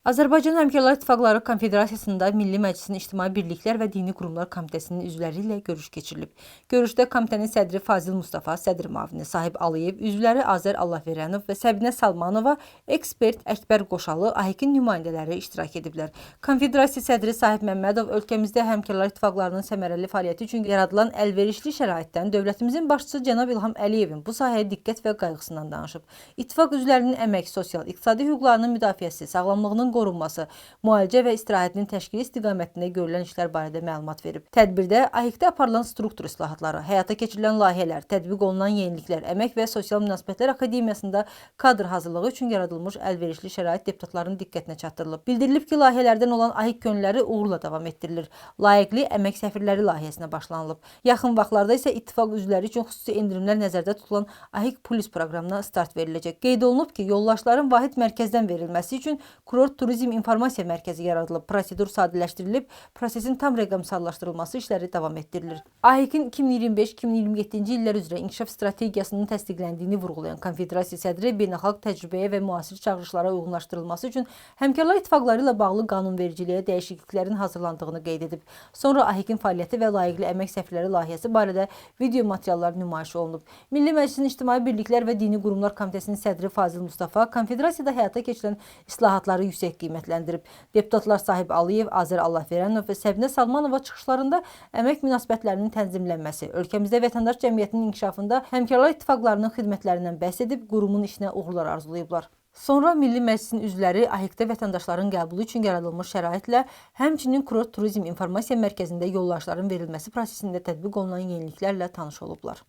Azərbaycan Həmkarlar İttifaqları Konfederasiyasında Milli Məclisin İctimai Birliklər və Dini Qurumlar Komitəsinin üzvləri ilə görüş keçirilib. Görüşdə komitənin sədri Fazil Mustafa, sədr müavini Sahib Alıyev, üzvləri Azər Allahverənov və Səbinə Salmanova, ekspert Əkbər Qoşalı, AHİK-in nümayəndələri iştirak ediblər. Konfederasiya sədri Sahib Məmmədov ölkəmizdə Həmkarlar İttifaqlarının səmərəli fəaliyyəti üçün yaradılan əlverişli şəraitdən dövlətimizin başçısı cənab İlham Əliyevin bu sahəyə diqqət və qayğısından danışıb. İttifaq üzvlərinin əmək, sosial, iqtisadi hüquqlarının müdafiəsi, sağlamlığının qorunması, müalicə və istirahətinin təşkili istiqamətində görülən işlər barədə məlumat verib. Tədbirdə AHİK-də aparılan struktur islahatları, həyata keçirilən layihələr, tətbiq olunan yeniliklər, Əmək və Sosial Münasibətlər Akademiyasında kadr hazırlığı üçün yaradılmış əlverişli şərait deputatların diqqətinə çatdırılıb. Bildirilib ki, layihələrdən olan AHİK könülləri uğurla davam etdirilir. Layiqli əmək səfirləri layihəsinə başlanılıb. Yaxın vaxtlarda isə ittifaq üzvləri üçün xüsusi endirimlər nəzərdə tutulan AHİK Plus proqramına start veriləcək. Qeyd olunub ki, yoldaşların vahid mərkəzdən verilməsi üçün Kurort Turizm İnformasiya Mərkəzi yaradılıb, prosedur sadələşdirilib, prosesin tam rəqəmsallaşdırılması işləri davam etdirilir. AHİK-in 2025-2027-ci illər üzrə inkişaf strategiyasının təsdiqləndiyini vurğulayan Konfederasiya sədri beynəlxalq təcrübəyə və müasir çağırışlara uyğunlaşdırılması üçün Həmkarlar İttifaqları ilə bağlı qanunvericiliyə dəyişikliklərin hazırlandığını qeyd edib. Sonra AHİK-in fəaliyyəti və layiqli əmək səfirləri layihəsi barədə video materiallar nümayiş olunub. Milli Məclisin İctimai Birliklər və Dini Qurumlar Komitəsinin sədri Fazil Mustafa konfederasiyada həyata keçirilən islahatları yüksək qiymətləndirib. Deputatlar Sahib Alıyev, Azər Allahverənov və Səbinə Salmanova çıxışlarında əmək münasibətlərinin tənzimlənməsi, ölkəmizdə vətəndaş cəmiyyətinin inkişafında Həmkarlar İttifaqlarının xidmətlərindən bəhs edib, qurumun işinə uğurlar arzulayıblar. Sonra Milli Məclisin üzvləri AHİK-də vətəndaşların qəbulu üçün yaradılmış şəraitlə, həmçinin Kurort Turizm İnformasiya Mərkəzində yoldaşların verilməsi prosesində tətbiq olunan yeniliklərlə tanış olublar.